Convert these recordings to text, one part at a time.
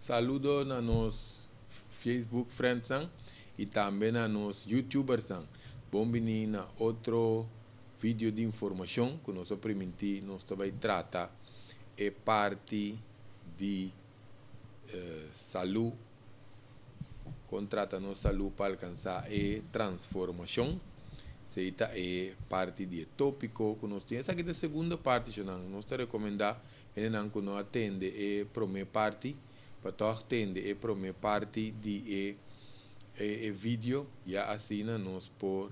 Saludo na nos Facebook friends i tambe na nos YouTubers. Bon bini na otro video di informashon ku nos a primintí. Nos ta bai trata e parti di salú, kon trata nos salú pa alkansá e transformashon. Esei ta e parti di e tópiko ku nos tin. Esaki ta e segundo parti. Nos ta rekomendá hendenan ku no a tende e promé parti pa tòg tende e promé parti di e video, ya asina nos por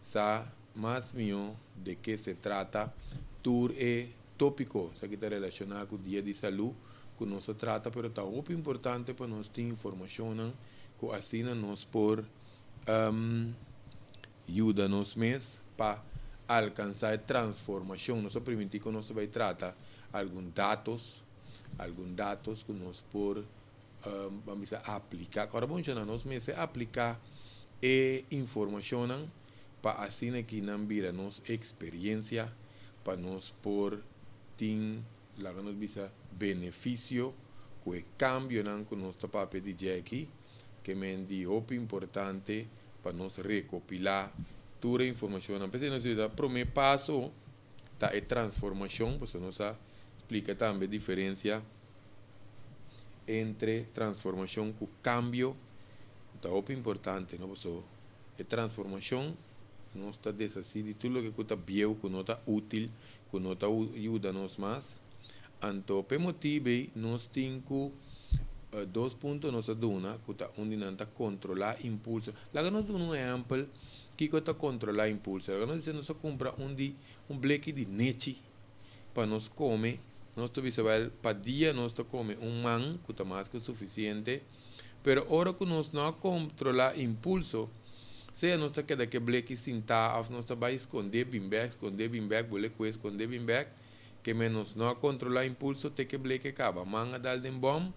sa mas mihó de ke se trata tur e tópiko. Esaki ta relashoná ku Dia di Salú ku nos a trata, pero ta hopi importante pa nos tin informashonnan ku asina nos por yuda nos mes pa alkansá e transformashon. Nos a primintí ku nos ta bai trata algun datos ku nos por ban bisa apliká. Awor bon, nos mester apliká e informashonnan pa asina ku nan bira nos eksperensia, pa nos por tin, laga nos bisa, benefisio ku e kambionan ku nos ta papia di dje aki. Ke men di hopi importante pa nos rekopilá tur e informashon. P'esei nos e promé paso ta e transformashon, pasobra nos a splika tambe diferensia entre transformashon ku kambio, ta hopi importante, no? Pasobra e transformashon, nos ta deshasí di tur loke ta bieu, ku no ta útil, ku no ta yuda nos mas. Anto, pa e motibu nos tin ku dos punto nos a duna, ku ta unda nan ta kontrolá impulso. Laga nos duna un ehèmpel, kiko ta kontrolá impulso. Laga nos bisa nos a kumpra un bleki di nechi pa nos kome. Nos ta bisa, wel, pa dia nos ta kome un man, ku ta mas ku sufisiente. Pero ora ku nos no kontrolá impulso, sea nos ta keda ku e bleki sintá, òf nos ta bai skonde bin bèk, skonde bin bèk, bolbe kue skonde bin bèk, ke men nos no kontrolá impulso te ku e bleki kaba. Man a dal den bòm,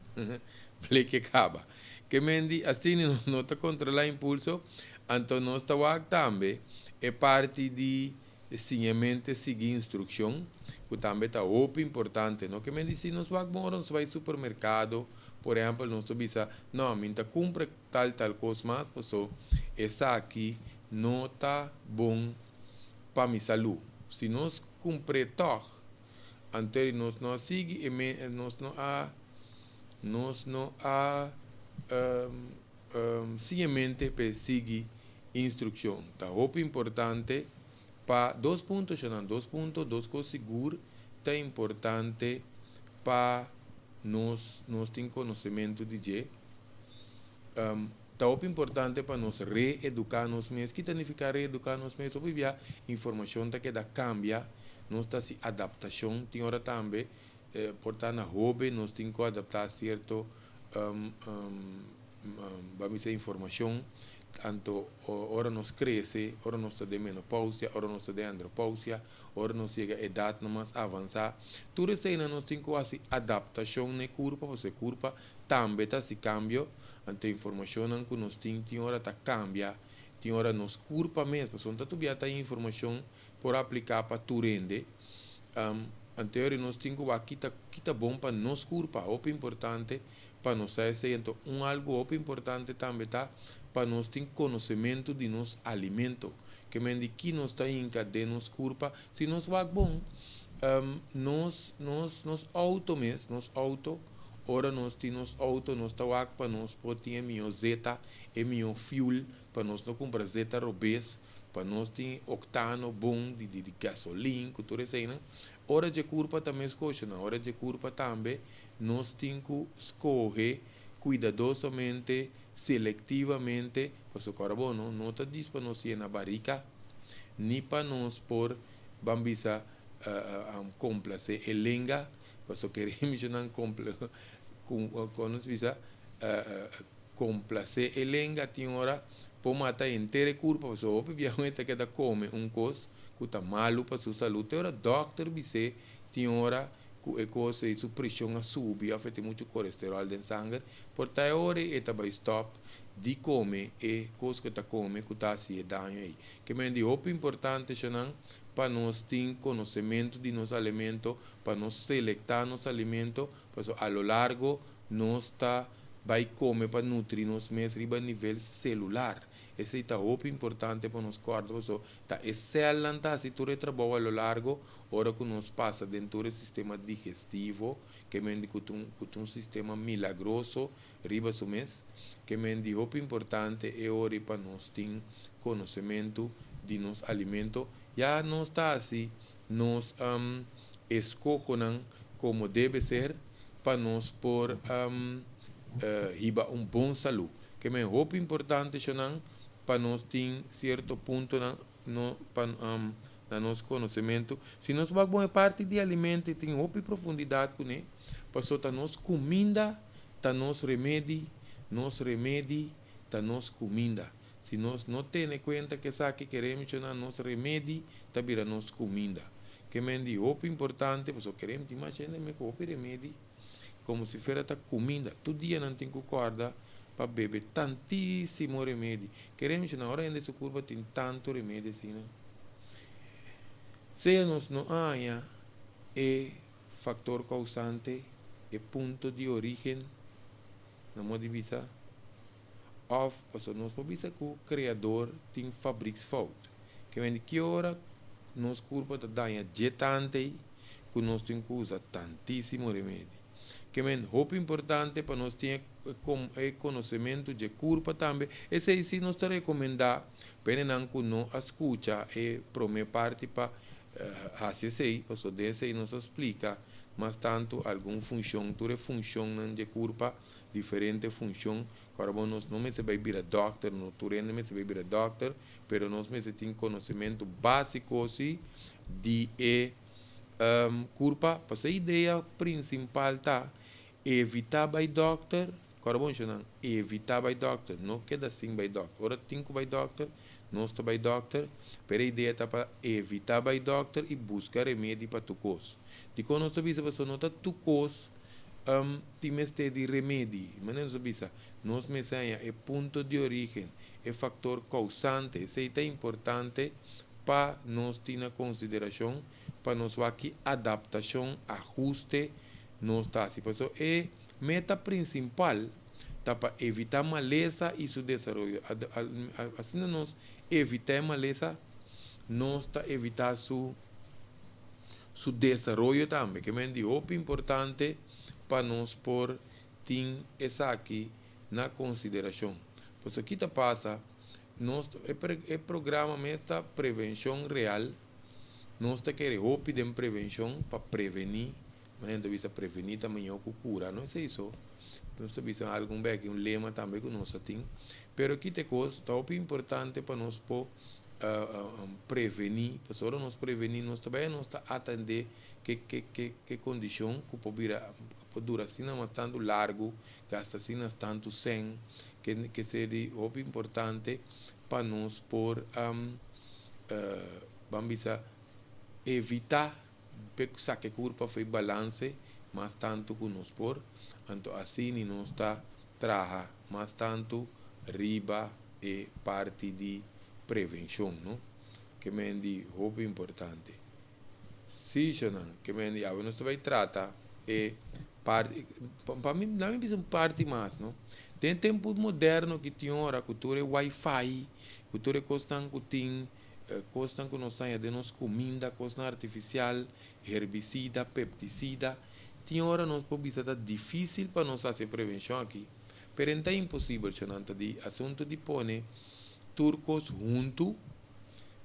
bleki kaba. Ke men di, asina nos no ta kontrolá impulso, anto nos ta wak tambe e parti di siñamente sigui instrukshon, ku tambe ta hopi importante, no? Ke men di, si nos wak bon, ora nos bai supermerkado, por ehèmpel, nos ta bisa: "No, mi n' ta kumpra tal tal kos mas, paso esaki no ta bon pa mi salú." Si nos kumpra tòg, anto nos no a sigui, nos no a simplemente pa sigui instrukshon. Ta hopi importante pa dos punto, dos punto, dos kos sigur ta importante pa nos tin konosementu di dje. Ta importante pa nos reeduká nos mes. Kiko ta nifiká reeduká nos mes? Hopi informashon ta keda kambia, nos ta hasi adaptashon, tin ora tambe, por ta na hóben nos tin ku adaptá sierto ban bisa informashon, tantu ora nos krese, ora nos ta den menopausia, ora nos ta den andropausia, ora nos yega edat mas avansá. Tur esei nos tin ku hasi adaptashon na kurpa, pasobra kurpa tambe ta hasi kambio, anto informashon ku nos tin, tin ora ta kambia, tin ora nos kurpa mes, pasobra no ta tur informashon por apliká pa tur hende. Anto nos tin ku kita bon pa nos kurpa, hopi importante pa nos sa esei. Anto, un algu hopi importante tambe ta pa nos tin konosementu di nos alimento. Ke men di ki nos ta hinka den nos kurpa, si nos wak bon, nos outo mes, nos outo, ora nos tin nos outo, nos ta wak pa nos por tin e mihó zeta, e mihó fuel, pa nos no kumpra zeta robes, pa nos tin oktano bon di gasolin, ku tur esei. Ora di kurpa tambe skohe, na ora di kurpa tambe nos tin ku skohe kuidadosamente, selektivamente, pasobra bon, no, no ta djis pa nos yena barika, ni pa nos por ban bisa komplasé e lenga, pasobra ku kon nos bisa komplasé e lenga tin ora por mata henter e kurpa, pasobra hopi biaha ta keda kome un kos ku ta malu pa su salú. Te ora dòkter bis'é tin ora ku e kos ei su preshon a subi òf e tin muchu kolesteròl den sanger, por ta e ora ei e ta bai stòp di kome e kos ku e ta kome ku ta hasi e daño ei. Ke men di hopi importante, shonnan, pa nos tin konosementu di nos alimento, pa nos selektá nos alimento, pasobra a lo largo. Nos ta bai kome pa nutri nos mes riba nivel selular. Esei ta hopi importante pa nos kòrda pasobra ta e sèlnan ta hasi tur e trabou a lo largo ora ku nos pasa den tur e sistema digestivo, ke men di ku ta un ku ta un sistema milagroso riba su mes. Ke men di hopi importante e ora pa nos tin konosementu di nos alimento. Ya nos ta hasi nos eskohonan komo debe ser pa nos por hiba un bon salú. Ke men hopi importante shonan pa nos tin sierto puntonan no pa na nos konosementu. Si nos wak bon e parti di alimento e tin hopi profundidat kuné, pasobra ta nos kuminda ta nos remedi, nos remedi ta nos kuminda. Si nos no tene kuenta ku esaki kere menshoná nos remedi ta bira nos kuminda. Ke men di hopi importante pasobra kere tin mas hende me ku hopi remedi komo si fuera ta kuminda. Tur dia nan tin ku kòrda pa bebe tantísimo remedi. Kere menshoná ora hende su kurpa tin tantu remedi asina. Sea nos no haña e faktor kousante, e punto di orígen, na modo di bisa. Òf pasobra nos por bisa ku Kreador tin fabriksfout. Ke men di ki ora nos kurpa ta daña dje tante ei ku nos tin ku usa tantísimo remedi. Ke men hopi importante pa nos tin e konosementu dje kurpa tambe. Esei si nos ta rekomendá pa hendenan ku no a skucha e promé parti pa hasi esei, pasobra den esei nos a splika mas tantu algun funshon, tur e funshonnan dje kurpa. Diferente funcion. Ora bo nos no mester bay bira dokter, no tur hende mester bay bira dokter, pero nos mester tin conocimento basico si di e curpa. Pasobra e idea principal ta evita bay dokter, ora bo mencionan evita bay dokter, no keda sin bay dokter. Ora tin cu bay dokter, nos ta bay dokter, pero e idea ta pa evita bay dokter y busca remedi pa tur cos. Dicon nos ta bisa? Pasobra no ta tur cos Tin mester di remedi. Manera nos a bisa, nos mester haña e punto di orígen, e faktor kousante. Esei ta importante pa nos tin na konsiderashon pa nos wak ki adaptashon, ahuste, nos ta hasi. Pasobra e meta prinsipal ta pa evitá malesa i su desaroyo. Asina nos evitá e malesa, nos ta evitá su. Su desaroyo tambe ke men di hopi importante pa nos por tin esaki na konsiderashon. Pasobra ki ta pasa, nos e programa mes ta prevenshon real, nos ta kere hopi den prevenshon pa prevení, manera nan ta bisa prevení ta mihó ku kura, no esei so, nos ta bisa algun bek un lema tambe ku nos a tin, pero ki ta e kos, ta hopi importante pa nos por prevení, pasobra ora nos prevení nos ta bai nos ta atendé ke ke ke ke kondishon ku por bira ku por dura asina mas tantu largu, gasta asina tantu sèn, ke ke ser di hopi importante pa nos por ban bisa evitá pe saka e kurpa for e balanse mas tantu ku nos por, anto asina nos ta traha mas tantu riba e parti di prevenshon no ke men di hopi importante si shonan ke men di awe nos ta bai trata e parti pa mi na mi bisa un parti mas no den tempu moderno ki tin ora ku tur e wifi ku tur e kosnan ku tin kosnan ku nos ta haña den nos kuminda kosnan artifisial herbisida peptisida tin ora nos por bisa ta difisil pa nos hasi e prevenshon aki. Pero en ta imposibel, shonan ta di asunto di pone tur kos huntu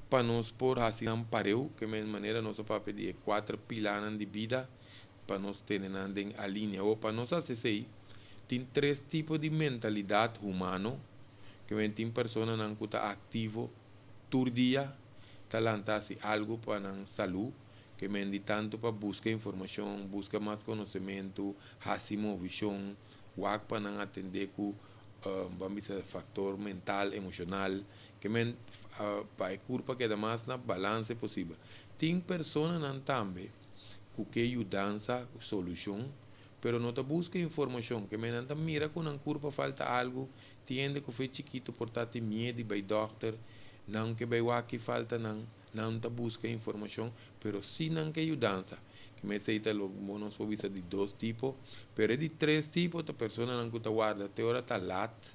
pa nos por hasi nan pareu, ke men manera nos a papia di e kuater pilanan di bida pa nos tene nan den alinea. Awor pa nos hasi esei tin tres tipo di mentalidat humano, ke men tin personanan ku ta aktivo tur dia, ta lanta hasi algu pa nan salu, ke men di tantu pa buska informashon, buska mas konosementu, hasi movishon, Wak pa nan atendé ku ban bisa faktor mental, emoshonal, ke men pa e kurpa keda mas na balanse posibel. Tin personanan tambe ku ke yudansa, solushon, pero no ta buska informashon, ke men nan ta mira ku nan kurpa falta algu, tin hende ku fe chikitu por ta tin miedu di bai dòkter. Nan ke bai wak ki falta nan, nan ta buska informashon, pero si nan ke yudansa. Ke mester ta lo nos por bisa di dos tipo, pero e di tres tipo ta personanan ku ta warda te ora ta lat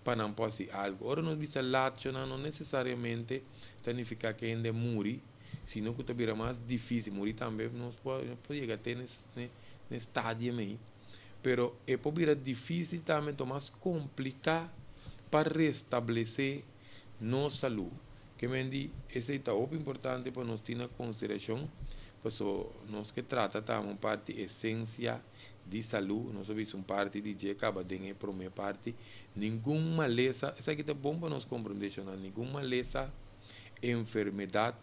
pa nan por hasi algu. Ora nos bisa lat shona no nesesariamente ta nifiká ku hende muri, sino ku ta bira mas difísil. Muri tambe nos por yega te n'e stadium ei, pero e por bira difísil tambe, enton mas kompliká pa restablesé nos salú. Ke men di esei ta hopi importante pa nos tin na konsiderashon, paso nos ke trata tambe un parti esensia di salú, nos a bisa un parti di dje kaba den e promé parti. Ningun malesa, esaki ta bon pa nos komprendé shona, ningun malesa, enfermedat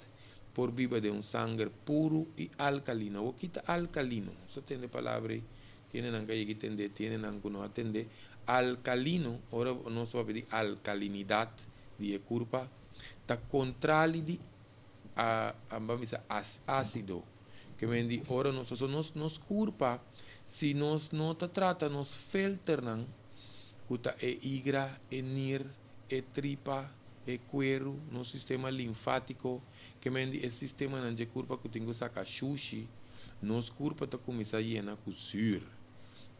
por biba den un sanger puru i alkalino. Awor kita alkalino? Nos a tende palabra ei, tiene nan ku a yega i tendé, tiene nan ku no a tendé. Alkalino, ora nos papia di alkalinidat di e kurpa, ta kontrali di a ban bisa ásido. Ke men di ora nos pasobra nos nos kurpa si nos no ta trata nos filternan ku ta e igra, e nir, e tripa, e kueru, nos sistema linfátiko, ke men di e sistemanan dje kurpa ku tin ku saka shushi, nos kurpa ta kuminsá yena ku zür.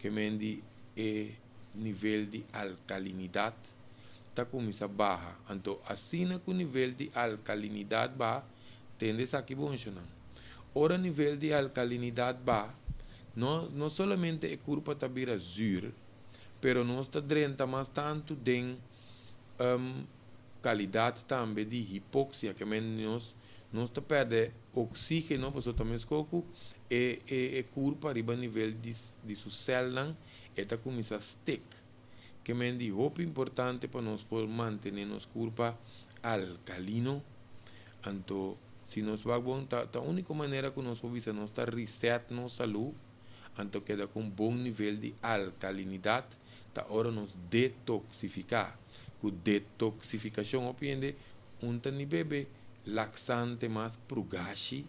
Ke men di e nivel di alkalinidat ta kuminsá baha. Anto asina ku nivel di alkalinidat baha, tende esaki bon shonnan. Ora nivel di alkalinidat baha, no no solamente e kurpa ta bira zür, pero nos ta drenta mas tantu den kalidat tambe di hipoksia, ke men nos nos ta pèrdè oksígeno pasobra ta meskos ku e e e kurpa riba nivel di di su sèlnan e ta kuminsá stek. Ke men di hopi importante pa nos por mantené nos kurpa alkalino. Anto si nos wak bon ta ta úniko manera ku nos por bisa nos ta reset nos salú anto keda ku un bon nivel di alkalinidat ta ora nos detoksifiká. Ku detoksifikashon hopi hende un ta ni bebe laksante mas prugashi.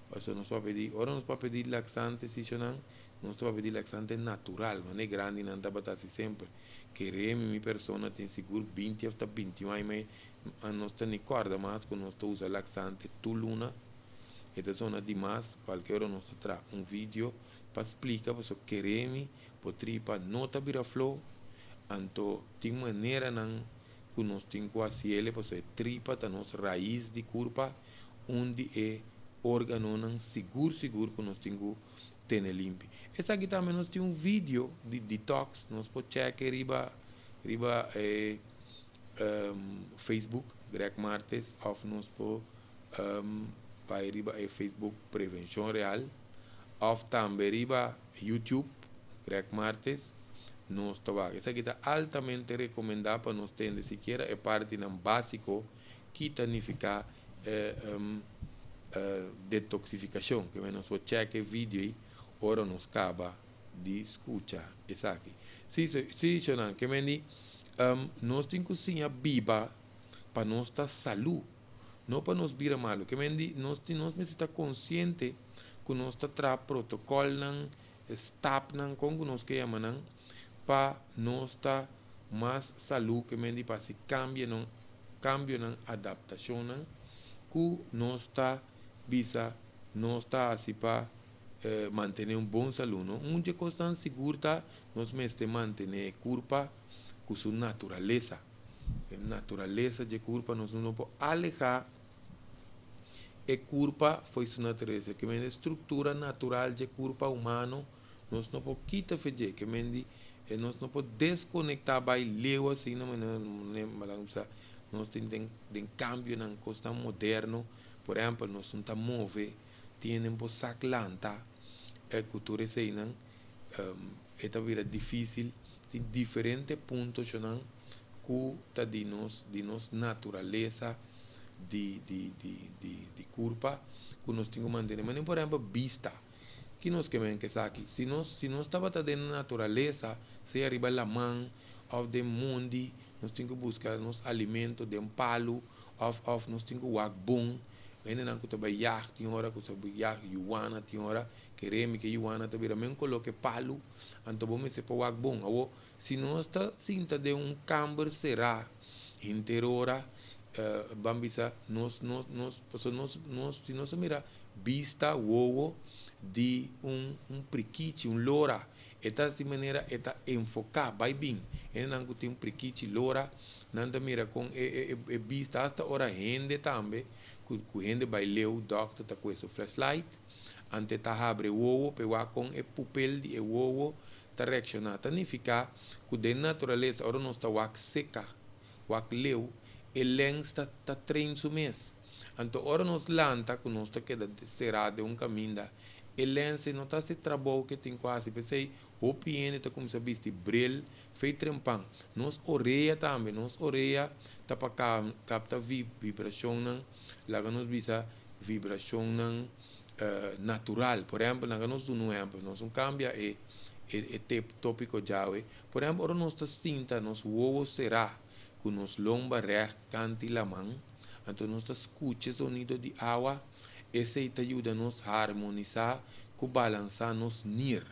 Pasobra nos papia di ora nos papia di laksante sishonan Nos ta papia di laxante natural, manera e grandinan tabata hasi semper. Kere mi, mi persona tin sigur 20 of ta 21 aña mai, nos ta ni kòrda mas ku nos ta usa laxante tur luna. E ta sona dimas, kualke ora nos ta traha un video pa splika pasobra kere mi, bo tripa no ta bira flo, anto tin maneranan ku nos tin ku hasiel pasobra e tripa ta nos rais di kurpa, un di e organonan sigur sigur ku nos tin ku tene limpi. Esaki tambe nos tin un video di detox, nos por check riba riba e Facebook Greg Martes of nos por bai riba e Facebook Prevencion Real of tambe riba YouTube Greg Martes nos ta wak. Esaki ta altamente recomenda pa nos tende sikiera e partinan basico ki ta nifica detoxificacion. Ke men nos por check e video ei ora nos caba di scucha esaki. Si, si, shonan, ke men di nos tin cu siña biba pa nos ta salu, no pa nos bira malu. Ke men di nos tin, nos mester ta consciente cu nos ta traha protocolnan, stapnan, con cu nos ke yama nan, pa nos ta mas salu. Ke men di pa hasi cambionan, cambionan, adaptacionnan cu nos ta bisa nos ta hasi pa mantene un bon salu, no? Un dje cosnan sigur ta nos mester mantene e curpa cu su naturalesa. E naturalesa dje curpa nos no por aleha e curpa fo'i su naturalesa. Ke men e structura natural dje curpa humano nos no por kita fe dje. Ke men di nos no por desconecta bay leu asina manera bisa nos tin den den cambionan cosnan moderno. Por ehempel nos no ta move tienen por sak lanta cu tur eseynan e ta bira dificil. Tin diferente puntonan cu ta di nos di nos naturalesa di di di di di curpa cu nos tin cu mantene. Manera por ehempel bista. Ki nos ke men esaki? Si nos si nos tabata den naturalesa, sea riba laman of den mondi, nos tin cu busca nos alimento den palu of of nos tin cu wak bon. Hendenan cu ta bay yag tin ora cu ta bay yag yuwana tin ora kere mi ke yuwana ta bira men colo ke palu, anto bo mester por wak bon. Awor si nos ta sinta den un kamber sera henter ora. Ban bisa nos nos nos pasobra nos nos si nos a mira bista wowo di un un prikichi un lora e ta di manera e ta enfoká bai bin hendenan ku tin un prikichi lora nan ta mira kon e e e bista asta ora hende tambe ku ku hende bai leu dòkter ta kue su flashlight ante ta habri e wowo pa e wak kon e pupel di e wowo ta reakshoná ta nifiká ku den naturalesa ora nos ta wak seka. Wak leu, e lens ta ta train su mes. Anto ora nos lanta ku nos ta keda será den un kaminda, e lens ei no ta hasi trabou ke tin ku hasi. P'esei hopi hende ta kuminsá bisti bril fei trempan. Nos orea tambe, nos orea ta pa kapta vibrashonnan, laga nos bisa vibrashonnan natural. Por ehèmpel, laga nos duna un ehèmpel, nos no kambia e e tópiko djawe. Por ehempel, ora nos ta sinta nos wowo será ku nos lomba règt kanti laman, anto nos ta skucha e zonido di awa, esei ta yuda nos harmonisá ku balansá nos nir.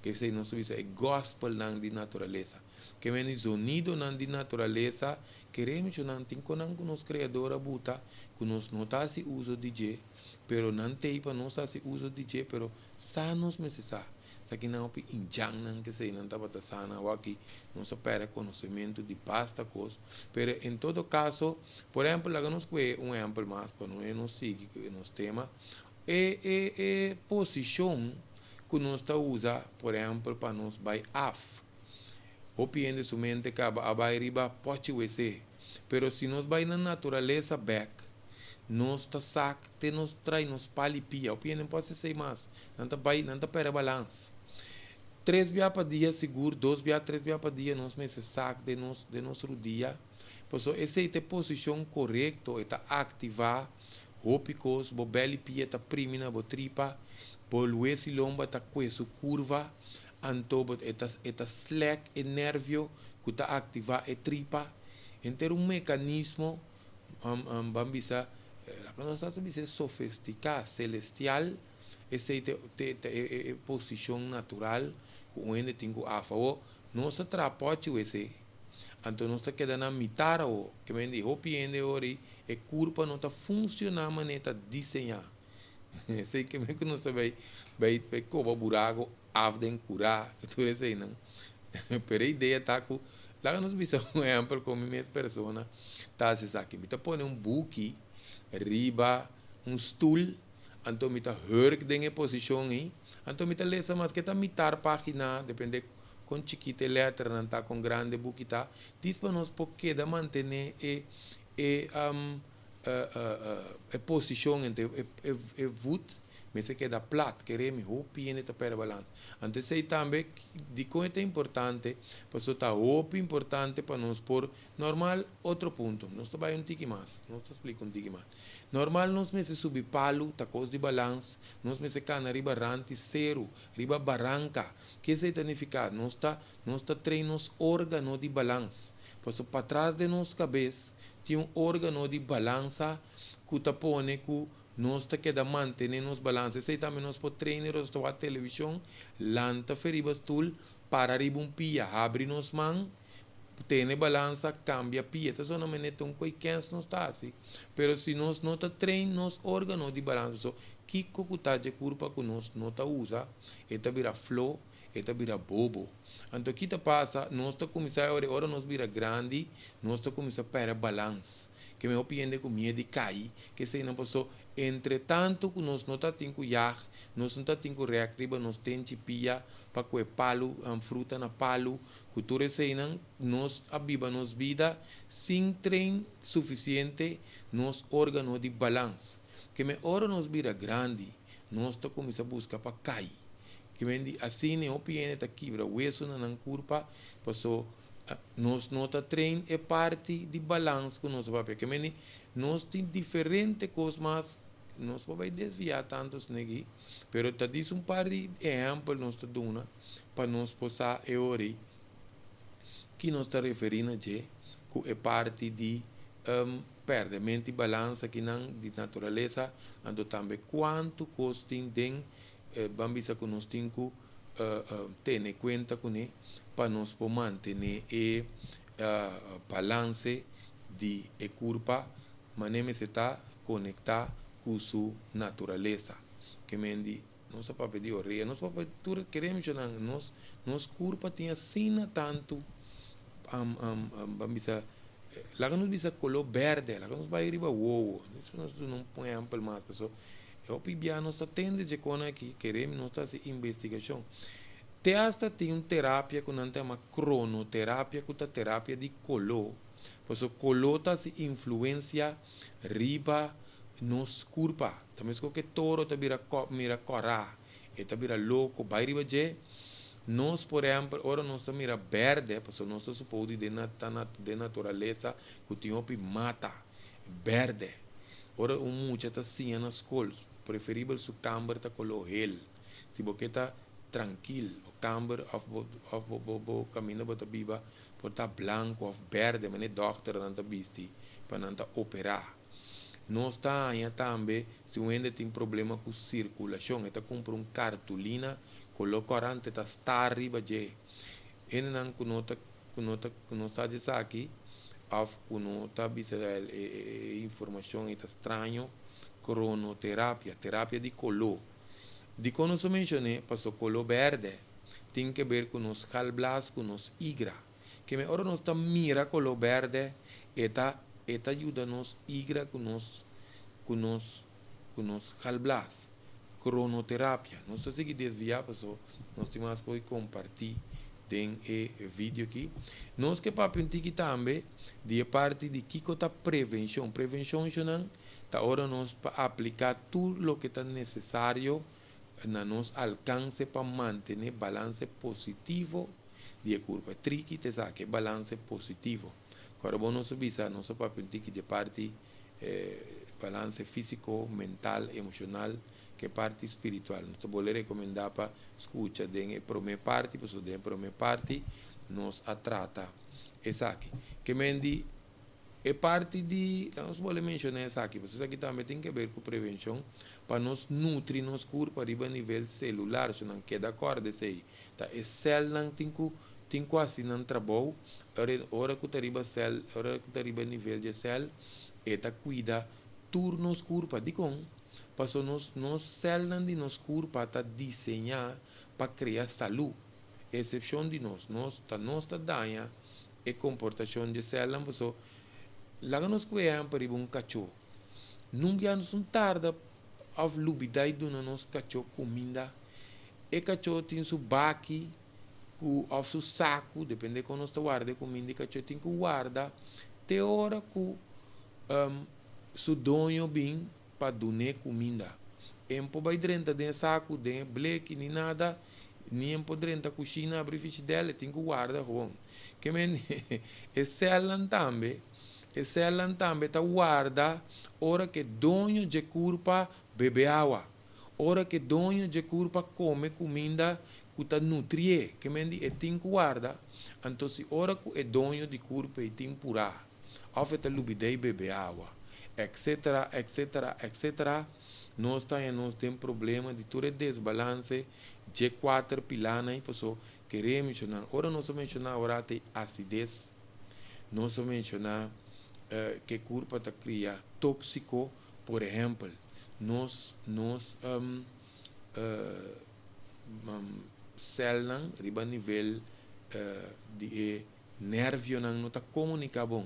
Esei nos ta bisa e gòspelnan di naturalesa. Ke meni zonidonan di naturalesa, kere muchanan tin konan ku nos Kreador a buta ku nos no ta hasi uso di dje, pero nan t'ei pa nos hasi uso di dje, pero sa nos mester sa. Esaki nan hopi indjannan kesei nan tabata sa nan awaki nos a perde konosementu di basta kos pero en todo kaso por ehempel laga nos kue un ehempel mas pa no nos sigui ku e nos tema e e e posishon ku nos ta usa por ehempel pa nos bai af hopi hende su mente kaba a bai riba pochi wc pero si nos bai na naturalesa bek Nos ta sak te nos trai nos pal i pia. Hopi hende no por hasi esei mas. Nan ta bai, nan ta perde balans. Tres bia pa dia sigur, dos bia, tres bia pa dia nos mester sak den nos, den nos rudia. Pasobra esei ta e posishon korekto, e ta aktivá hopi kos. Bo bel i pia ta primi na bo tripa, bo lues i lomba ta kue su kurva, anto bo e ta e ta slèk e nervio ku ta aktivá e tripa. Henter un mekanismo. Ban bisa, nos ta bisa sofisticá, celestial, esei ta ta e posishon natural ku un hende tin ku afa. Awor, nos ta traha pòchi wc, anto nos ta keda na mitar awor, ke men di hopi hende awor ei e kurpa no ta funshoná manera ta diseñá. Esei ke men ku nos ta bai bai bai koba buraku af den kurá, tur eseinan. Pero e idea ta ku, laga nos bisa un ehèmpel kon mi mes persona ta hasi esaki. Mi ta pone un buki riba un stul, anto mi ta hurk den e posishon ei, anto mi ta lesa maske ta mitar pagina, depende kon chikito e lèternan ta, kon grandi e buki ta, dis pa nos por keda mantené e e e posishon entre e voet mester keda plat, kere mi hopi hende ta perde balans. Anto esei tambe dikon e ta importante, pasobra ta hopi importante pa nos por normal otro punto, nos ta bai un tiki mas, nos ta splika un tiki mas. Normal nos mester subi palu, ta kos di balans, nos mester kana riba rant di seru, riba baranka. Ke esei ta nifiká? Nos ta nos ta train nos órgano di balans, pasobra patras den nos kabes Tin un órgano di balansa ku ta pone ku nos ta keda mantené nos balansa. Esei tambe nos por train ora nos ta wak televishon, lanta fe riba stul, para riba un pia, habri nos man, tene balansa, kambia pia. Ta sona manera ta un koi kens nos ta hasi. Pero si nos no ta train nos órgano di balansa, pasobra kiko ku ta dje kurpa ku nos no ta usa, e ta bira flo. E ta bira bobo. Anto ki ta pasa? Nos ta kuminsá e ora nos bira grandi, nos ta kuminsá pèrdè balans. Ke mi hopi hende ku miedu di kai, ke eseinan pasó. Entre tantu ku nos no ta tin ku yag, nos no ta tin ku rèk riba nos tenchi pia pa kue palu, fruta na palu, ku tur eseinan, nos a biba nos bida sin train sufisiente nos órgano di balans. Ke mi ora nos bira grandi, nos ta kuminsá buska pa kai. Ki men di asina e hopi hende ta kibra weso na nan kurpa paso nos no ta train e parti di balans ku nos a papia. Ki men di nos tin diferente kos mas, nos por bai desvia tantu asina aki, pero ta dis un par di ehèmpel nos ta duna pa nos por sa e ora ei ki nos ta referí na dje ku e parti di pèrdemento di balans akinan di naturalesa, anto tambe kuantu kos tin den Ban bisa ku nos tin ku tene kuenta kuné pa nos por mantené e balanse di e kurpa. Manera mester ta konektá ku su naturalesa. Ke men di nos a papia di orea, nos papia di tur kere menshoná nos nos kurpa tin asina tantu ban bisa laga nos bisa koló bèrdè, laga nos bai riba wowo, nos duna un ehèmpel mas pasobra e hopi bia nos ta tende dje kos aki kere nos ta hasi investigashon. Te asta tin un terapia ku nan ta yama kronoterapia ku ta terapia di koló. Pasobra koló ta hasi influensia riba nos kurpa. Ta meskos ku e toro ta bira mira kòrá, e ta bira loko bai riba dje. Nos por ehèmpel ora nos ta mira bèrdè, pasobra nos ta supou di den ta den naturalesa ku tin hopi mata bèrdè. Ora un mucha ta siña na skol, preferibel su kamber ta koló hel. Si bo ke ta trankil, bo kamber òf bo òf bo bo kaminda bo ta biba Por ta blanco of berde manera e dokternan ta bisti pa nan ta opera. Nos ta haña tambe si un hende tin problema cu circulacion e ta cumpra un cartulina color corante ta sta riba dje. Hendenan cu no ta cu no ta cu no sa di esaki of cu no ta bisa e informacion ei ta straño, cronoterapia, terapia di color. Dicon nos a mencione? Pasobra color berde. Tin ke ber ku nos galblas, ku nos igra. Ke me ora nos ta mira koló bèrdè, e ta e ta yuda nos igra ku nos ku nos ku nos galblas. Kronoterapia. Nos ta sigui desviá paso nos tin mas ko'i kompartí den e video aki. Nos ke papia un tiki tambe di e parti di kiko ta prevenshon. Prevenshon shonnan ta ora nos pa apliká tur loke ta nesesario na nos alkanse pa mantené balanse positivo di e kurpa. E triki ta esaki, e balanse positivo. Kòrda bo nos a bisa, nos a papia un tiki dje parti balanse físiko, mental, emoshonal ku e parti spiritual. Nos ta bolbe rekomendá pa skucha den e promé parti, pasobra den e promé parti nos a trata esaki. Ke men di E parti di, ta nos bolbe menciona esaki, pasobra esaki tambe tin ke ber ku prevencion, pa nos nutri nos kurpa riba nivel celular, so nan keda korda esei, ta e celnan tin ku tin ku hasi nan trabou, ora ora ku ta riba cel, ora ku ta riba nivel dje cel, e ta kuida tur nos kurpa. Dikon? Pasobra nos nos celnan di nos kurpa ta diseñá pa krea salú, eksepshon di nos, nos ta nos ta daña e komportashon dje sèlnan paso laga nos ku ehèmpel riba un kachó. Nunka ya nos no tarda òf lubidá i duna nos kachó kuminda. E kachó tin su baki ku òf su saku, depende kon nos ta warda e kuminda di kachó, tin ku warda te ora ku su doño bin pa dun'é kuminda. E no por bai drenta den e saku, den e bleki ni nada, ni e no por drenta kushina abri fishidèl, e tin ku warda gewoon. Ke men e sèlnan tambe, e sèlnan tambe ta warda ora ku e doño dje kurpa bebe awa, ora ku e doño dje kurpa kome kuminda ku ta nutrié. Ke men di e tin ku warda, anto si ora ku e doño di kurpa ei tin purá. Of e ta lubidá i bebe awa, etcetera, etcetera, etcetera. Nos ta haña nos den problema di tur e desbalanse dje kuater pilánan ei paso kere menshoná. Ora nos a menshoná ora ta e asides, nos a menshoná ke kurpa ta kria tóksiko, por ehèmpel, nos nos sèlnan riba nivel di e Nervionan no ta komuniká bon.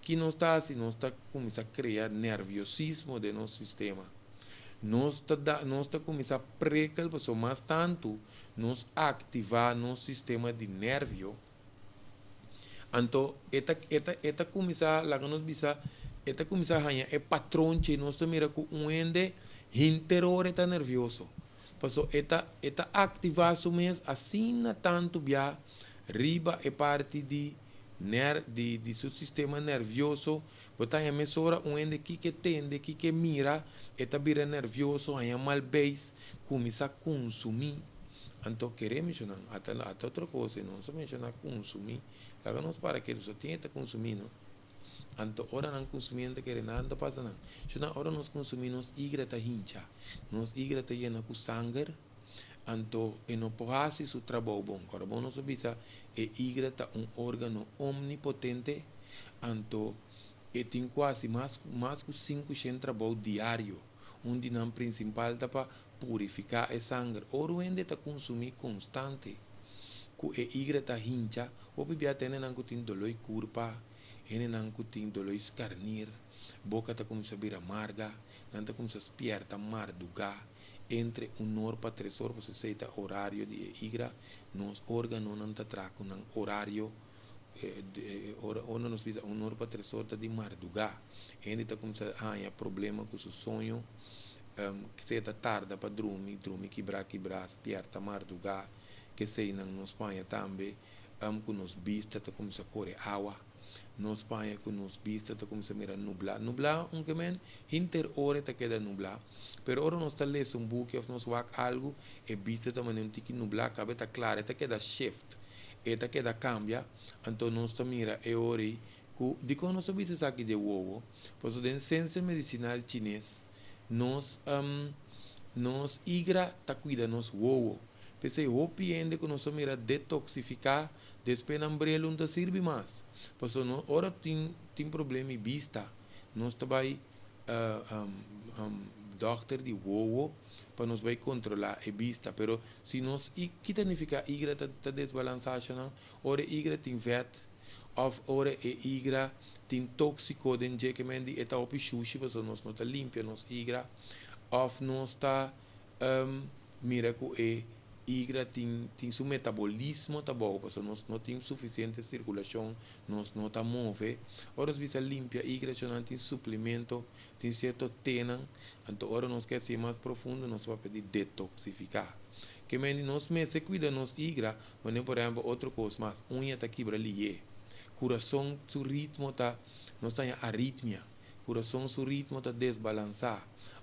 Ki nos ta hasi? Nos ta kuminsá krea nerviosismo den nos sistema. Nos ta da, nos ta kuminsá prekel pasobra mas tantu nos aktivá nos sistema di nervio, anto e ta e ta e ta kuminsá, laga nos bisa, e ta kuminsá haña e patronchi. Nos ta mira ku un hende henter ora e ta nervioso. Pasobra e ta e ta aktivá su mes asina tantu bia riba e parti di ner di di su sistema nervioso. Bo ta haña mesora un hende kiko e tende, kiko e mira, e ta bira nervioso, haña mal beis, kuminsá kunsumí. Anto kere menshoná, ata ata otro kos, e nos a menshoná kunsumí. Laga nos para ketu, so tin e ta kunsumí no. Anto ora nan kunsumí nan ta kere nada ta pasa nan. Shona ora nos kunsumí nos igra ta hincha, nos igra ta yena ku sanger, anto e no por hasi su trabou bon. Ora bon nos a bisa e igra ta un organo omnipotente, anto E tin ku hasi mas ku 500 trabou diario. Un di nan prinsipal ta pa purifiká e sanger. Ora hende ta konsumí konstante ku e igra ta hincha, hopi bia hendenan ku tin doló di kurpa, hendenan ku tin doló di skarnir, boka ta kuminsá bira marga, nan ta kuminsá spièrta mardugá entre 1 or pa 3 or, pasobra ta orario di e igra, nos órganonan ta traha ku nan orario, ora nos bisa 1 or pa 3 or ta di mardugá. Hende ta kuminsá haña problema ku su soño, ku ta tarda pa drumi, drumi kibrá kibrá, spièrta mardugá, ku eseinan nos por haña tambe, ku nos bista ta kuminsá kore awa, nos por haña ku nos bista ta kuminsá mira nublá. Nublá, un ke men, henter ora ta keda nublá, pero ora nos ta lesa un buki òf nos wak algu, e bista ta manera un tiki nublá, kaba ta kla, ta keda shift, e ta keda kambia, anto nos ta mira e ora ei ku dikon nos ta bisa esaki di wowo, pasobra den siensia medisinal chines, nos igra ta kuida nos wowo. P'esei hopi hende ku nos a mira detoksifiká, despues nan bril no ta sirbi mas. Pasobra no, ora tin problema di bista, nos ta bai dòkter di wowo pa nos bai kontrolá e bista. Pero si nos, i kiko ta nifiká igra ta desbalansá, no? Ora igra tin vèt, òf ora e igra tin tóksiko den dje, ke men di e ta hopi shushi, pasobra nos no ta limpia nos igra, òf nos ta mira ku e igra tin su metabolismo ta abou, pasobra nos no tin sufisiente sirkulashon, nos no ta move. Ora nos bisa limpia igra, nan tin suplemento, tin sierto tenan, anto ora nos ke hasi mas profundo, nos ta papia di detoksifiká. Ke men nos mester kuida nos igra, manera por ehèmpel otro kos mas, uña ta kibra lihé, kurason su ritmo ta, nos ta haña aritmia, kurason su ritmo ta desbalansá,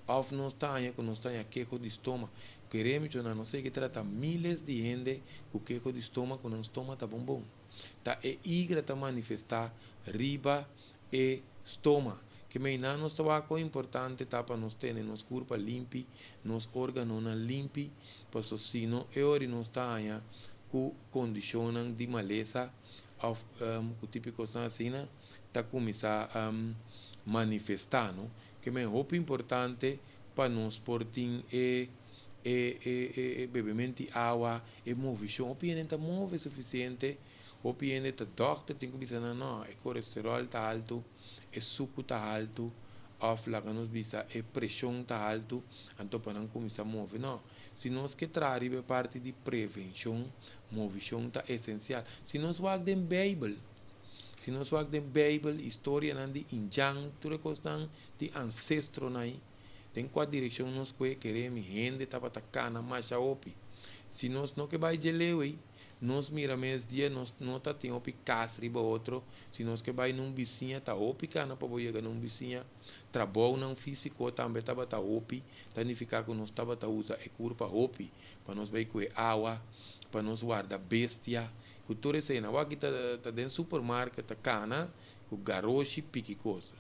òf nos ta haña ku nos ta haña keho di stoma. Kere mi no nos ke trata miles di hende ku keho di stoma, ku nan stoma ta bon bon. Ta e igra ta manifestá riba e stoma. Ke men nos ta wak importante ta pa nos tene nos kurpa limpi, nos órganonan limpi, pasobra sino e ora nos ta haña ku kondishonnan di malesa òf ku típiko asina ta kuminsá manifestá, no? Ke men hopi importante pa nos por tin e bebementu di awa, e movishon. Hopi hende ta move sufisiente, hopi hende ta dòkter tin ku bisa nan no, e kolesterol ta altu, e suku ta altu, òf laga nos bisa e preshon ta altu, anto pa nan kuminsá move. No, si nos ke traha riba e parti di prevenshon, movishon ta esensial. Si nos wak den Beibel, si nos wak den Beibel, historianan di indjan, tur e kosnan di ansestronan ei, den kua direkshon nos por kere mi hende tabata kana masha hopi. Si nos no ke bai dje leu ei, nos mira mes dia nos no ta tin hopi kas riba otro, si nos ke bai na un bisiña ta hopi kana pa bo yega na un bisiña, trabounan físiko tambe tabata hopi, ta nifiká ku nos tabata usa e kurpa hopi, pa nos bai kue awa, pa nos warda bestia, ku tur esei. Awor aki ta den supermarket ta kana ku garoshi piki kos.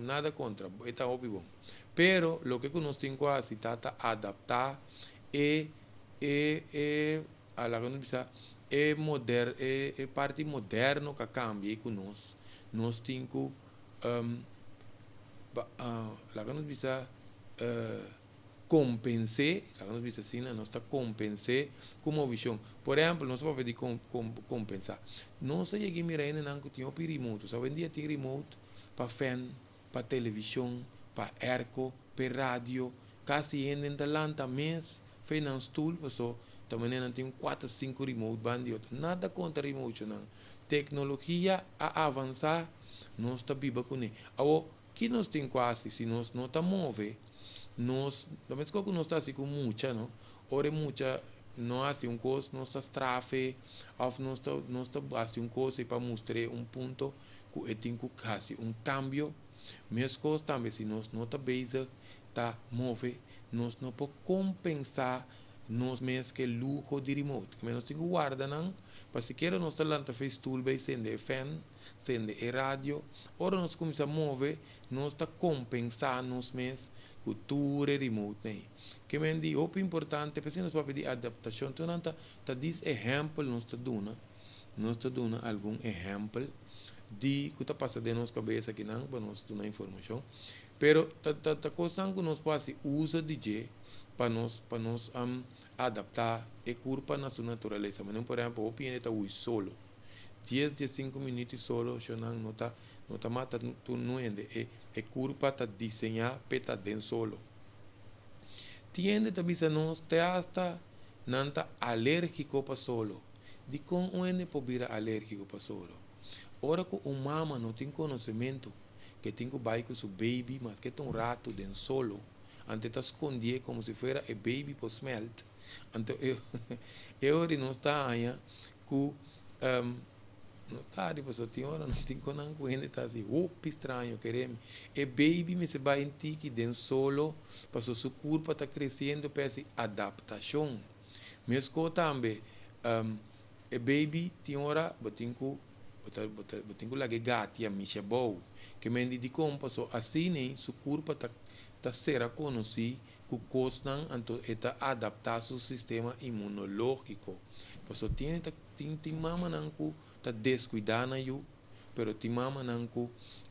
Nada kontra, e ta hopi bon. Pero loke ku nos tin ku hasi ta adaptá e laga nos bisa e parti moderno ku a kambia ku nos, nos tin ku laga nos bisa kompensá, laga nos bisa asina, nos ta kompensá ku movishon. Por ehèmpel, nos ta papia di kompensá. Nos a yega mira hendenan ku tin hopi remote. Awendia tin remote pa fan, pa televishon, pa airco, pa radio, kasi hende ta lanta mes for di nan stul, pasobra ta manera nan tin 4, 5 remote banda di otro. Nada kontra remote nan. Teknologia a avansá, nos ta biba kuné. Awor, ki nos tin ku hasi si nos no ta move, nos, ta meskos ku nos ta hasi ku mucha, no? Ora mucha no hasi un kos, nos ta straf e, òf nos ta hasi un kos pa mustra un punto ku e tin ku hasi un kambio. Meskos tambe si nos no ta bezig ta move, nos no por kompensá nos mes ku luho di remote. Nos tin ku warda nan, pa sikiera nos ta lanta for di stul bai sende e fan, sende e radio. Ora nos kuminsá move, nos ta kompensá nos mes ku tur e remote nei. Ke men di hopi importante, p'esei nos papia di adaptashon. Anto nan ta djis ehèmpel nos ta duna, nos ta duna algun ehèmpel. Di ku ta pasa den nos kabes akinan pa nos duna informashon. Pero ta ta ta kosnan ku nos por hasi uso di dje pa nos pa nos adaptá e kurpa na su naturalesa. Manera por ehèmpel hopi hende ta hui solo. Dies 15 minüt solo shonnan no ta mata tur hende. E kurpa ta diseñá p'e ta den solo. Tin hende ta bisa nos te hasta nan ta alérgiko pa solo. Dikon un hende por bira alérgiko pa solo? Ora ku un mama no tin konosementu ku tin ku bai ku su baby maske ta un ratu den solo, anto ta skondé komo si fuera e baby por smelt. Anto e ora nos ta haña ku no ta di pasobra tin ora no tin konan ku hende ta hasi hopi straño, kere mi. E baby mester bai un tiki den solo pasobra su kurpa ta kresiendo pa hasi adaptashon. Meskos tambe e baby tin ora bo tin ku bo tin ku laga e gatia misha abou. Ke men di dikon? Pasobra asina su kurpa ta sera konosí ku kosnan, anto e ta adaptá su sistema inmunológiko. Pasobra tin tin mamanan ku ta deskuidá nan yu, pero tin mamanan ku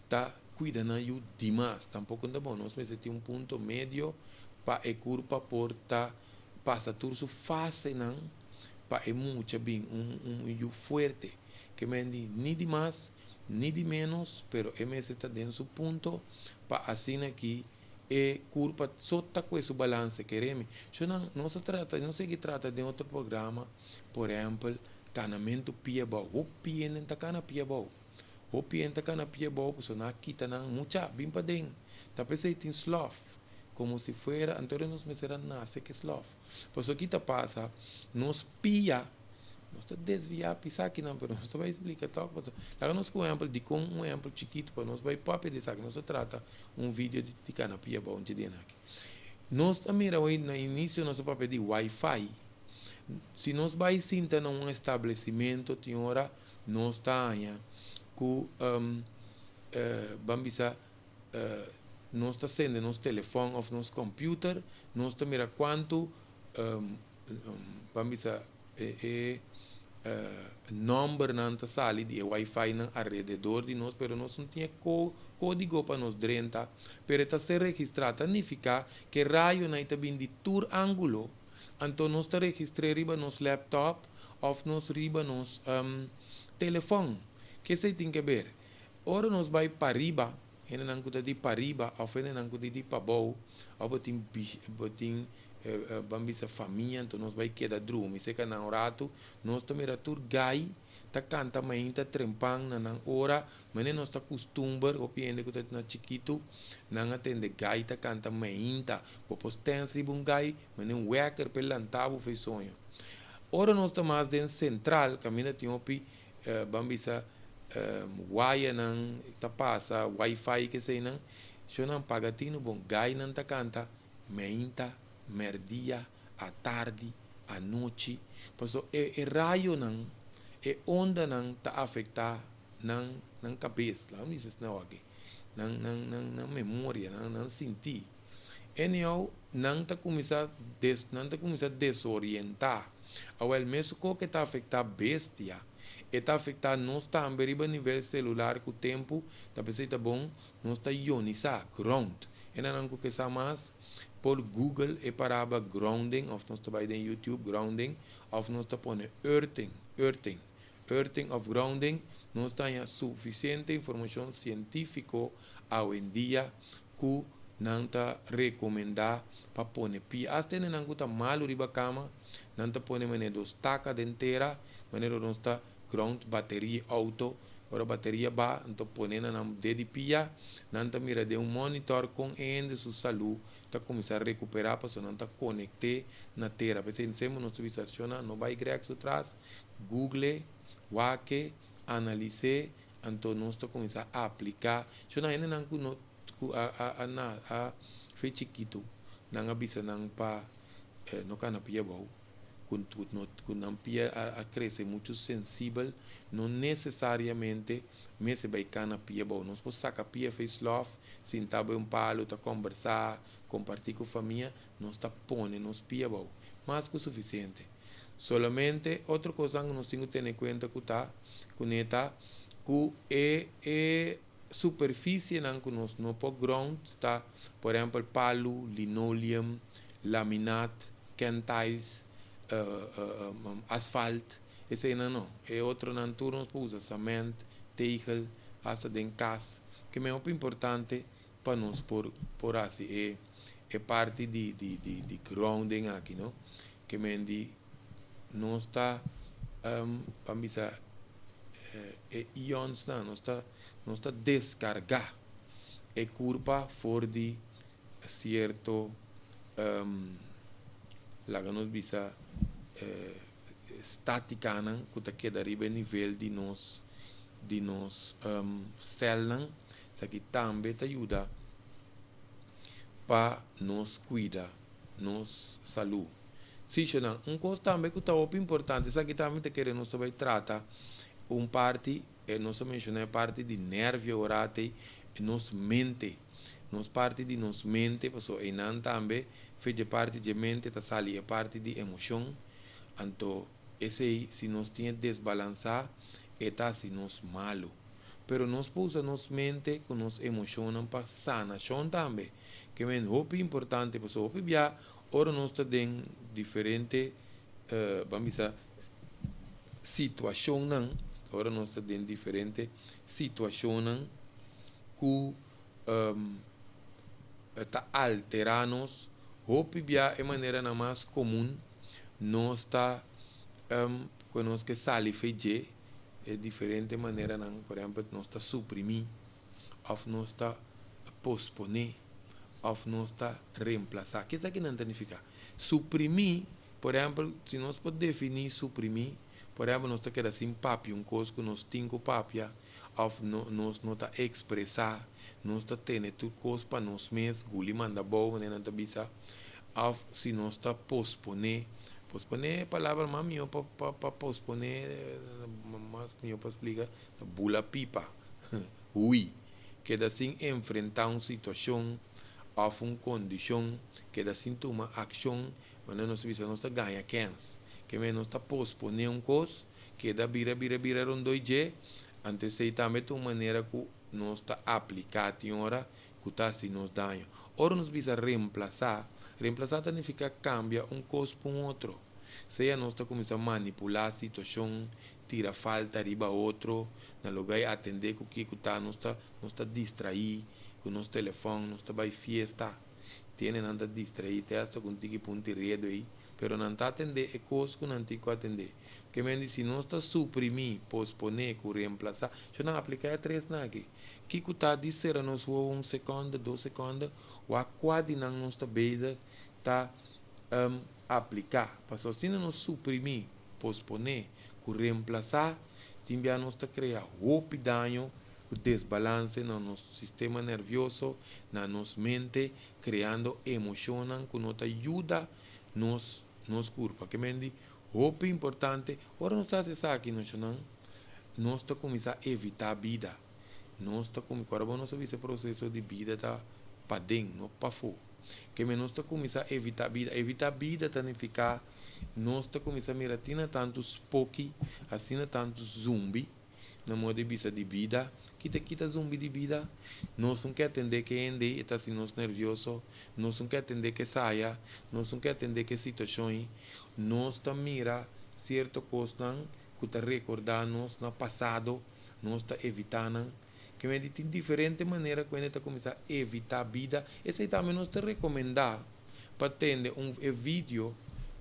ta kuida nan yu dimas. Tampoko no ta bon. Nos mester tin un punto medio pa e kurpa por ta pasa tur su fasenan pa e mucha bin un yu fuerte. Ke men di ni dimas ni di ménos, pero e mester ta den su punto pa asina ki e kurpa so ta ku su balanse, kere mi. Shonnan nos a trata, nos a sigui trata den otro programa, por ehèmpel, kanamentu pia abou. Hopi hende ta kana pia abou. Hopi hende ta kana pia abou pasobra nan a kita nan mucha bin paden. Ta p'esei tin slòf, komo si fuera anto nos mester a nase ku e slòf. Pasobra ki ta pasa? Nos pia, nos ta desviá p'esaki akinan, pero nos ta bai splika tòg pasobra laga nos ku un ehèmpel dikon, un ehèmpel chikitu pa nos bai papia di esaki. Nos ta trata un video di kana pia abou un dje aki. Nos ta mira awor na inisio nos a papia di wifi. Si nos bai sinta na un establesimentu tin ora nos ta haña ku ban bisa nos ta sende nos telefòn òf nos kòmpiuter, nos ta mira kuantu ban bisa e nòmbernan ta sali di e wifi-nan alrededor di nos, pero nos no tin e kódigo pa nos drenta, pero e ta ser registrá. Ta nifiká ku e rayonan ei ta bini di tur ángulo, anto nos ta registr'é riba nos laptop òf nos riba nos telefòn. Ke esei tin ke ber? Ora nos bai pariba, hendenan ku ta di pariba òf hendenan ku ta di pabou, òf bo tin ban bisa famia, anto nos bai keda drumi serka nan un ratu, nos ta mira tur gai ta kanta mainta trempan na nan ora, manera nos ta kustumber. Hopi hende ku ta na chikitu, nan a tende gai ta kanta mainta. Bo por stèns riba un gai manera un wèker pa e lanta bo for soño. Ora nos ta mas den sentral, kaminda tin hopi ban bisa wayanan ta pasa, wifi, ke eseinan, shonnan paga tinu bon, gainan ta kanta mainta, mèrdia, atardi, anochi, pasobra e rayonan, e ondanan ta afektá nan kabes, laga mi bisa asina aki, nan memoria, nan sintí. Anyhow, nan ta kuminsá desorientá. Awèl, meskos ku ta afektá bestia, e ta afektá nos tambe riba nivel selular ku tempu. Ta p'esei ta bon nos ta ionisá, ground. Hendenan ku ke sa mas por Google e palabra grounding, òf nos ta bai den YouTube grounding, òf nos ta pone earthing, earthing, earthing òf grounding, nos ta haña sufisiente informashon sientífiko awendia ku nan ta rekomendá pa pone pia. Asta hendenan ku ta malu riba kama, nan ta pone manera dos taka den tera, manera nos ta ground bateria outo. Ora bateria ba, anto pone na nan dede pia, nan ta mira den un monitor kon e hende su salú ta kuminsá rekuperá, pasobra nan ta konekt'é na tera. P'esei semper nos ta bisa shonnan no bai grèk su tras, google, wak, analis'é, anto nos ta kuminsá apliká. Shonnan, hendenan ku no ku a fe chikitu, nan a bisa nan pa no kana pia abou, ku nan pia a krese muchu sensibel, no nesesariamente mester bai kana pia abou. Nos por saka pia for slòf, sinta bou un palu, ta kombersá, kompartí ku famia, nos ta pone nos pia abou. Mas ku sufisiente. Solamente otro kosnan ku nos tin ku tene kuenta ku ta, kuné ta. Ku e superfisienan ku nos no por ground ta, por ehèmpel, palu, linoleum, laminaat, kentiles, asfalt, eseinan no. E otronan tur nos por usa cement, tegel, hasta den kas. Ke men hopi importante pa nos por hasi e parti di grounding aki, no? Ke men di nos ta, ban bisa, e ionsnan, nos ta deskargá e kurpa for di sierto, laga nos bisa, státikanan ku ta keda riba e nivel di nos sèlnan. Esaki tambe ta yuda pa nos kuida nos salú. Sí, shonnan, un kos tambe ku ta hopi importante, esaki tambe ta kere nos bai trata un parti, nos a menshoná e parti di nervio ora te nos mente. Nos parti di nos mente, paso einan tambe, fe parti di mente ta sali e parti di emoshon. Anto, esei, si nos tin desbalansá, e ta hasi nos malu. Pero nos por usa nos mente ku nos emoshonnan pa sanashon tambe. Ke men hopi importante, paso hopi bia ora nos ta den diferente, ban bisa, situashonnan, ora nos ta den diferente situashonnan ku ta alterá nos, hopi bia e maneranan mas komun nos ta ku nos ke sali for dje e diferente maneranan, por ehèmpel, nos ta suprimí, òf nos ta posponé, òf nos ta remplasá. Kiko esakinan ta nifiká? Suprimí, por ehèmpel, si nos por definí suprimí, por ehèmpel, nos ta keda sin papia un kos ku nos tin ku papia, òf no, nos no ta ekspresá, nos ta tene tur kos pa nos mes, guli manda bou, manera nan ta bisa, òf si nos ta posponé. Posponé, palabra mas mihó pa posponé, mas mihó pa splika, ta bula pipa, hui, keda sin enfrentá un situashon òf un kondishon, keda sin tuma akshon, manera nos ta bisa, nos ta gaña kèns. Ke men nos ta posponé un kos, keda bira, bira, bira rondó dje, anto esei tambe ta un manera ku nos ta apliká tin ora ku ta hasi nos daño. Ora nos bisa remplasá, remplasá ta nifiká kambia un kos pa un otro. Sea nos ta kuminsá manipulá situashon, tira falta riba otro, na lugá di atendé ku kiko ta, nos ta distraí ku nos telefòn, nos ta bai fiesta. Tin nan ta distraí, te hasta ku un tiki punti redo ei, pero nan ta atendé e kos ku nan tin ku atendé. Ke men di si nos ta suprimí, posponé, ku remplasá, shonnan, apliká e tresnan aki. Kiko ta di sera nos wowo un sekònde, 2 sekònde, wak kua di nan nos ta bezig ta apliká. Pasobra si nos suprimí, posponé, ku remplasá, tin bia nos ta krea hopi daño, desbalanse na nos sistema nervioso, na nos mente, kreando emoshonnan ku no ta yuda nos kurpa. Ke men di, hopi importante, ora nos ta hasi esaki, nos ta kuminsá evitá bida. Nos ta kuminsá, ora nos a proseso di bida ta paden, no pafó. Ke men nos ta kuminsá evitá bida. Evitá bida ta nifiká nos ta kuminsá mira asina tantu spoki, asina tantu zumbi, na modo di bisa di bida. Kita kita zumbi di bida. Nos no ke atendé ku hende ta hasi nos nervioso, nos no ke atendé ku saya, nos no ke atendé ku situashon, nos ta mira sierto kosnan ku ta rekordá nos na pasado, nos ta evitá nan. Ke men tin diferente manera ku ta kuminsá evitá bida. Esei tambe nos ta rekomendá pa tende un e video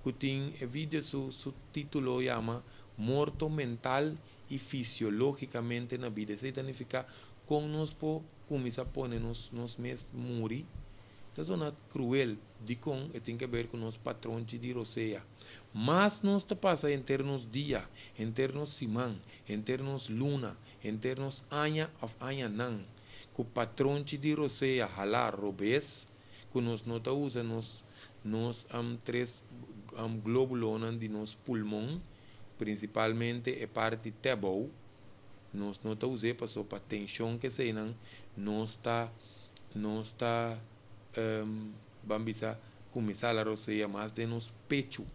ku tin e video su título yama "Morto mental i fisiológikamente na bida". Esei ta nifiká kon nos por kuminsá pone nos mes muri. Ta zona kruel, dikon e tin ke ber ku nos patronchi di rosea. Mas nos ta pasa henter nos dia, henter nos siman, henter nos luna, henter nos aña òf añanan, ku patronchi di rosea halá robes, ku nos no ta usa nos tres glóbulonan di nos pulmon, prinsipalmente e parti te abou, nos no ta usa paso pa tenshon ku eseinan nos ta ban bisa kuminsá hala rosea mas den nos pechu.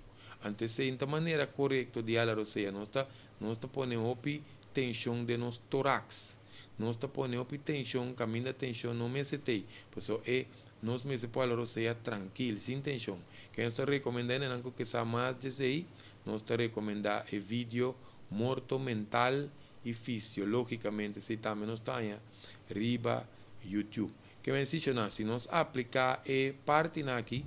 Anto esei ta manera korekto di hala rosea. Nos ta pone hopi tenshon den nos toraks. Nos ta pone hopi tenshon kaminda tenshon no mester t'ei. Pasobra e nos mester por hala rosea trankil, sin tenshon. Ke nos ta rekomendá hendenan ku ke sa mas di esei, nos ta rekomendá e video Morto Mental i Fisiológicamente, esei tambe nos ta haña riba YouTube. Ke mensishoná, si nos apliká e partinan aki,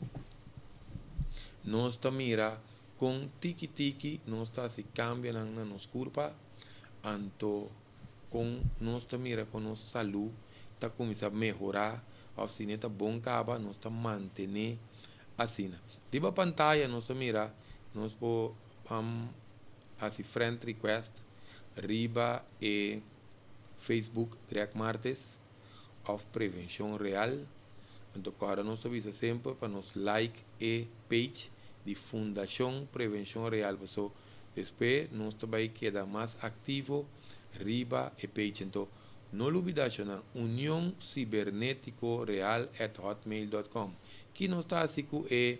nos ta mira kon tiki tiki nos ta hasi kambionan na nos kurpa, anto kon nos ta mira kon nos salú ta kuminsá mehorá òf si ne ta bon kaba nos ta mantené asina. Riba pantaya nos ta mira nos por hasi friend request riba e Facebook Greg Martes òf Prevenshon Real. Anto kòrda nos ta bisa semper pa nos like e page di Fundashon Prevenshon Real paso despues nos ta bai keda mas aktivo riba e page. Anto no lubida shona Union Cibernetico Real at hotmail dot com. Ki nos ta hasi ku e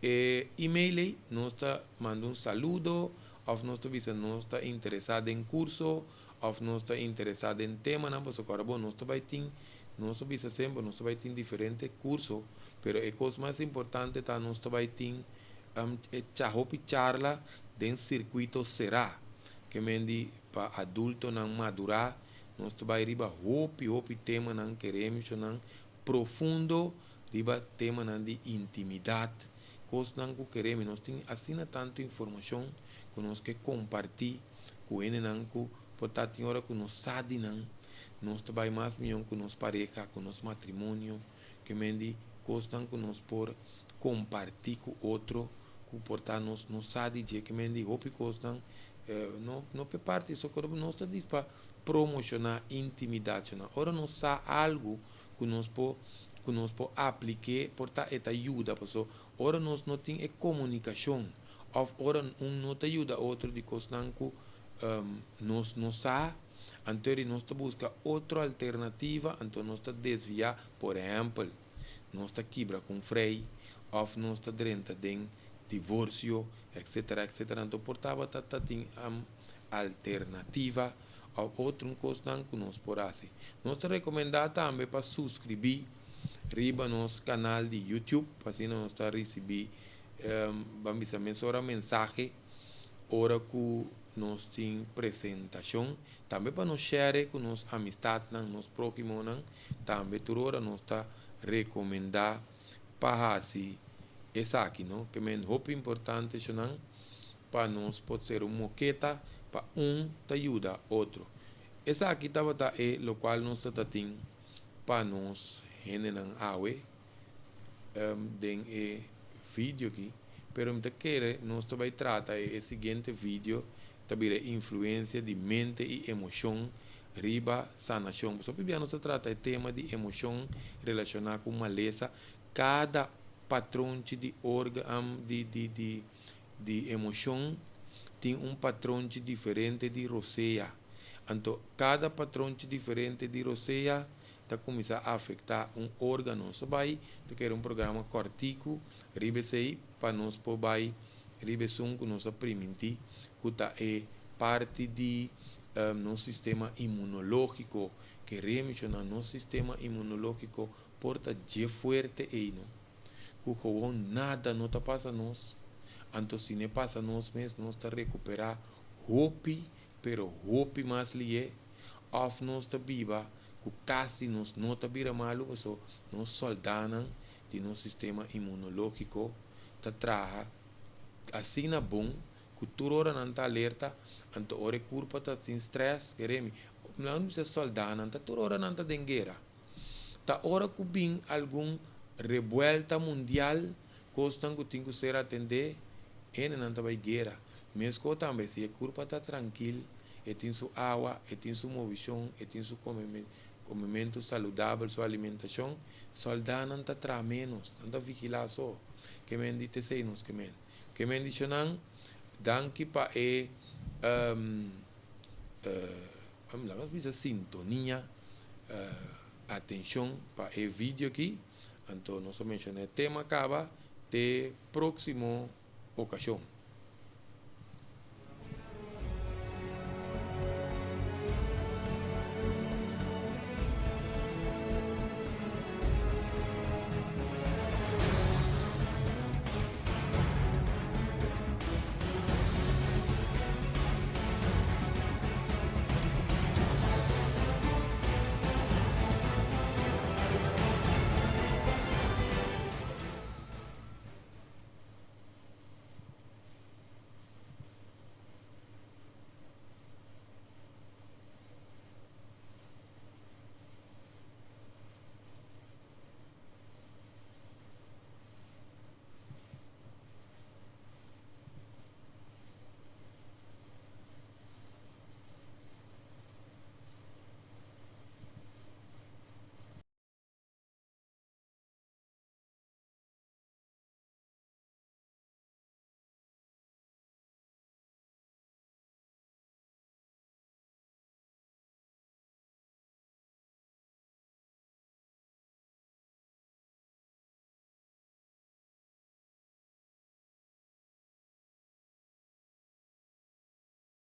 e email ei? Nos ta manda un saludo òf nos ta bisa nos ta interesá den kurso òf nos ta interesá den temanan pasobra kòrda bo nos ta bai tin nos ta bisa semper nos ta bai tin diferente kurso pero e kos mas importante ta nos ta bai tin e cha hopi charla den sirkuito será ke men di pa adultonan madurá nos ta bai riba hopi hopi temanan keremichonan profundo riba temanan di intimidat kosnan ku keremi nos tin asina tantu informashon ku nos ke kompartí ku hendenan ku por ta tin ora ku nos sa di nan, nos ta bai mas mion ku nos pareha, ku nos matrimonio, ke men di kosnan ku nos por kompartí ku otro ku por ta nos no sa di dje, ke men di hopi kosnan no no p'e parti so ku nos ta dis pa promoshoná intimidat shona. Ora nos sa algu ku nos por ku nos por aplik'é por ta e ta yuda paso ora nos no tin e komunikashon Òf ora un no ta yuda otro di kosnan ku nos no sa, anto eri nos ta buska otro alternativa, anto nos ta desviá, por ehèmpel, nos ta kibra ku un frei, òf nos ta drenta den divorsio, etsetera, etsetera. Anto por tabata ta tin alternativa òf otro kosnan ku nos por hasi. Nos ta rekomendá tambe pa suskribí riba nos kanal di YouTube, pa asina nos ta risibí Ban bisa mesora mensahe ora ku nos tin presentashon. Tambe pa nos share ku nos amistatnan, nos próhimonan. Tambe tur ora nos ta rekomendá pa hasi esaki, no? Ke men hopi importante eshonan pa nos por ser un moketa pa un ta yuda otro. Esaki tabata e lokual nos ta ta tin pa nos hendenan awe. den e video aki, pero mi ta kere nos ta bai trata e siguiente video ta bira e influencia di mente y emocion riba sanacion. Pasobra hopi bia nos ta trata e tema di emocion relaciona cu malesa, cada patronchi di orga di di di di emocion tin un patronchi diferente di rosea. Anto cada patronchi diferente di rosea ta kuminsá afektá un órgano. Nos ta bai ta kere un programa kòrtiku riba esei pa nos por bai riba esun ku nos a primintí ku ta e parti di nos sistema inmunológiko. Kere menshoná nos sistema inmunológiko por ta dje fuerte ei no ku gewoon nada no ta pasa nos. Anto si no e pasa nos mes nos ta rekuperá hopi pero hopi mas lié òf nos ta biba ku kasi nos no ta bira malu paso nos sòldánan di nos sistema inmunológiko ta traha asina bon ku tur ora nan ta alerta, anto ora e kurpa ta sin strès, kere mi, nan bisa sòldánan ta tur ora nan ta den guera. Ta ora ku bin algun rebuelta mundial, kosnan ku tin ku ser atendé, hendenan ta bai guera. Meskos tambe si e kurpa ta trankil, e tin su awa, e tin su movishon, e tin su komementu saludabel, su alimentashon, sòldánan ta traha ménos, nan ta vigilá so. Ke men di t'esei nos ke men. Ke men di shonnan, danki pa e, laga nos bisa sintonia, atenshon pa e video aki. Anto nos a menshoná e tema kaba, te próksimo okashon.